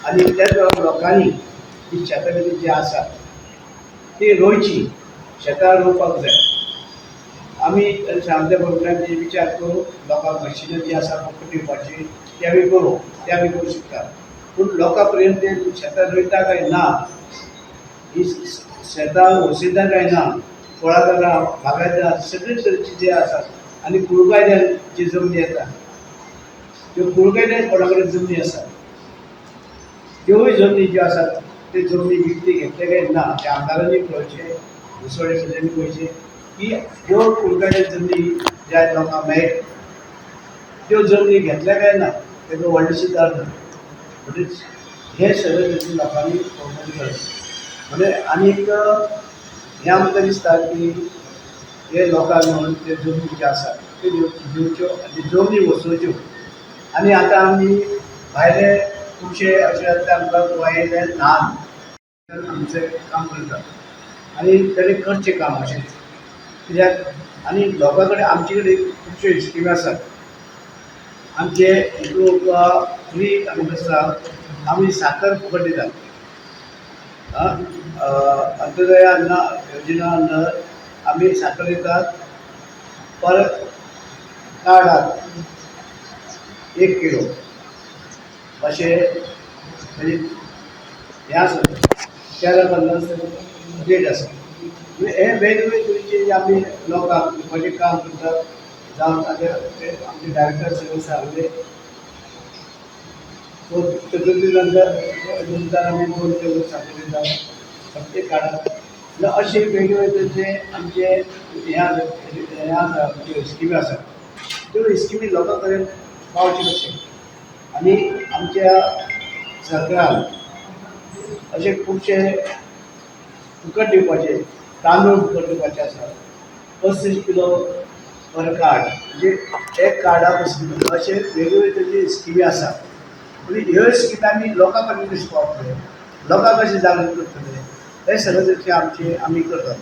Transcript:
आनी त्याच बरोबर लोकांनी ही शेतां बी जी आसा ती रोयची, शेतां रोवपाक जाय. आमी सांगते बरोबर विचार करून लोकांक मशिनां जी आसा फुकट दिवपाची ते आमी करूं, ते आमी करूं शकता. पूण लोकां पर्यंत ते शेतां रोयता काय ना, ही शेतां वसयता काय ना, कुळागरां बागायतदार सगळे तरेची जे आसात आनी कुळकायद्यान जी जमनी येता त्यो कुळकायद्यान कोणा कडेन जमनी आसात त्योय जमनी ज्यो आसात त्यो जमनी विकती घेतले काय ना ते आमदारांनी पळोवचें, दुसरे सगळ्यांनी पळोवचें की ज्यो कुळकायद्यान जमनी ज्या लोकांक मेळटा त्यो जमनी घेतल्या काय ना तेका व्हडलीशी गरज ना. म्हणजेच हे सगळे तरेचे लोकांनी पळोवपाची गरज. म्हणजे आनीक हें आमकां दिसता की हे लोकांक म्हणून ते जमनी ज्यो आसात त्यो दिवच्यो आनी जमनी वसोवच्यो. आनी आतां आमी भायले खुबशे अशे आतां आमकां गोंयांतले ल्हान आमचें काम करतात आनी ताणें करचें काम अशेंच कित्याक आनी लोकां कडेन आमचे कडेन खुबश्यो स्किमी आसात. आमचे लोक फ्री आमी आसा, आमी साकर फुकट दितात. अंत्योदय अन्न योजना अंडर आमी साकर दितात परत कार्डाक 1 किलो अशें म्हणजे हें आसा 13.50 रेट आसा. म्हणजे हे वेगवेगळे तरेचे आमी लोकांक दिवपाचें काम करतात. जावं आतां ते आमचे डायरेक्टर सगळे सांगले चतुर्थी नंतर नंतर आमी 2 किलो साकर दितात प्रत्येक कार्डाक. म्हणजे अशे वेगवेगळे तरेचे आमचे हें आसा, हें आसा आमच्यो स्किमी आसात त्यो स्किमी लोकां कडेन पावच्यो कशें आनी आमच्या सरकारान अशे खुबशे फुकट दिवपाचे तांदूळ फुकट दिवपाचे आसा, 35 किलो पर कार्ड म्हणजे एक कार्डा 35 किलो अशे वेगवेगळे तरेचे स्किमी आसात. म्हणजे ह्यो स्किमी आमी लोकां कडेन कशें पावतले, लोकांक कशें जागृत करतले, हे सगळे तरेचे आमचे आमी करतात.